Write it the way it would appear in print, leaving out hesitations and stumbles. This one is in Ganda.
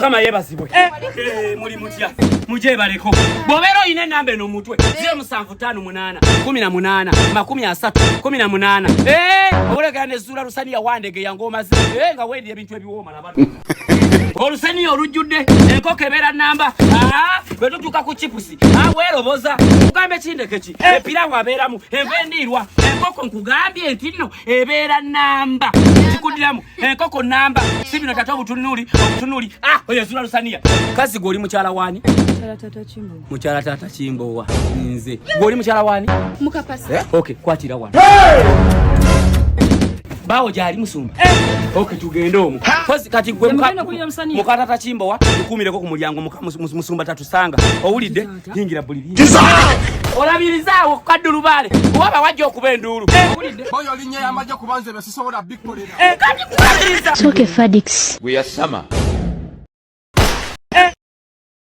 Mukama yebazibwe. Eh, muli mutya? Mujebaleko. Bw'obeera olina enamba eno mutwe 0758 18 30 18. Eh, obulekera ne Zuula Lusaniya wandegeya ng'omaze eh, nga weerira ebintu ebiwooma laba olusaniya olujjudde enkoko ebeera namba. Ah, bwe tutuuka ku chipusi ah, weeroboza kugambe kindeke ki epiraawo abeeramu enva endiirwa enkoko nkugambye nti nno ebeera namba kikuddiramu enkoko namba si bino tata obutunuli obutunuli. Ah, oyo Zula Lusaniya. Kazi gwe oli mukyala wani? Mukyala tata Kimbowa. Nze gwe oli mukyala wani? Mukapasi. Eh? Okay, kwatira wano. Bawo gyali musumba. Okay, tugende omwo. Kozi kati gwe mukatata Kimbowa tukumireko ku mulyango musumba tatusanga. Owulidde? Yingira buli bingi olabirizaawo kaddulubaale waba wajja okuba enduulu. Owulidde? Boyo linnya y'amagye kubanze besisobola bikolera. Eh, kati kulabiriza. Soke Fadix. Gwe yasama.